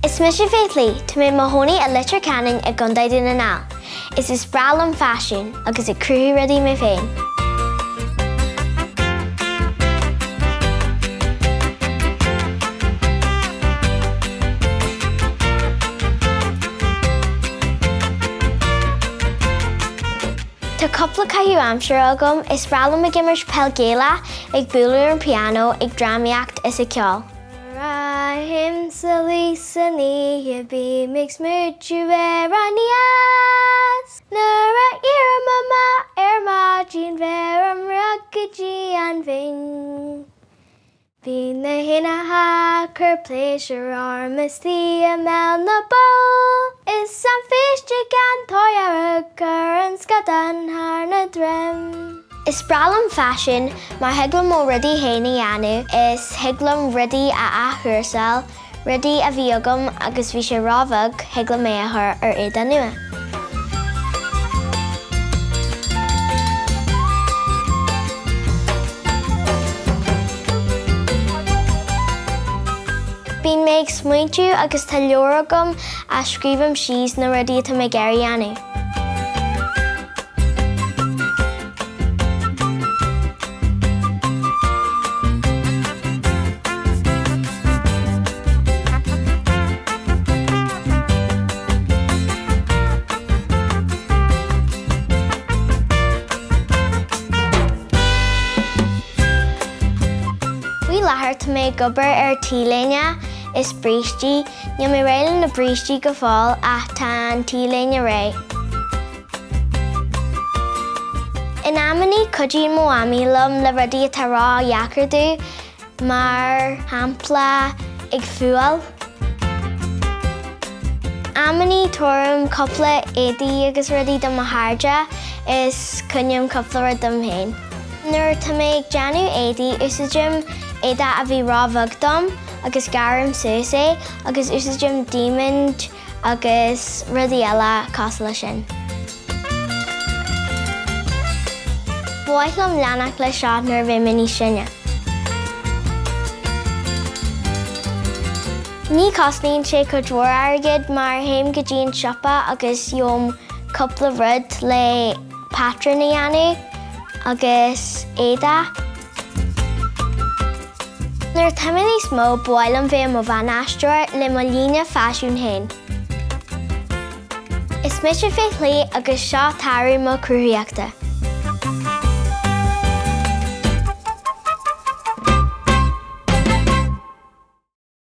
Is mise Faith Lee, tá mé i mo chónaí i Leitir Ceanainn i gContae Dún na nGall. Is is breá liom faisiún agus ag cruthú rudaí mé féin. Tá cúpla caitheamh aimsire agam, is breá liom ag imirt peil Gaelach, ag bualadh ar an pianó, ag drámaíocht is ag ceol. Nuair a théim a luí san oíche bím ag smaoitiú ar an eas. Nuair a éirím amach ar maidin bheirim rud go dtí an bhinn. Bíonn na héanacha ag cur pléisiúr orm istigh i mbéal na bpoll. Is an phéist ag an toir ag cur an scadán thar na droim. Is breá liom faisean mar thig liom mo rudaí féin a dhéanamh is thig liom rudaí a athchúrsáil, rudaí a bhí agam agus bhí sé róbheag, thig liom é a chur ar éadach nua. Bíonn mé ag smaointiú agus tá leabhar agam a scríobhaim síos na rudaí atá mé ag iarraidh a dhéanamh. Faoi láthair tá mé ag obair ar T-léine is brístí. Níl mé réidh le na brístí go fóill ach tá an T-léine réidh. In amannaí cuidíonn mo mhamaí liom le rudaí atá ró-dheacair domh, mar shampla ag fuáil. Amannaí tabhairim cúpla éadaí agus rudaí do mo chairde is coinním cúpla rud dom féin. Nuair atá mé ag déanamh éadaí úsáidim éadach a bhí ró-bheag dom agus gearraim suas é agus úsáidim diamaint agus rudaí eile cosúil leis sin. Ba mhaith liom leanacht leis seo nuair a bheidh mé níos sine. Ní cosnaíonn sé cuid mhór airgid mar théim go dtí an siopa agus gheobhaim cúpla rud le patrún a dhéanamh agus éadach. Nuair atá mé níos mó, ba mhaith liom bheith i mo bhan-aisteoir le mo líne faisiún féin. Is mise Faith Lee agus seo toradh mo chruthaíochta.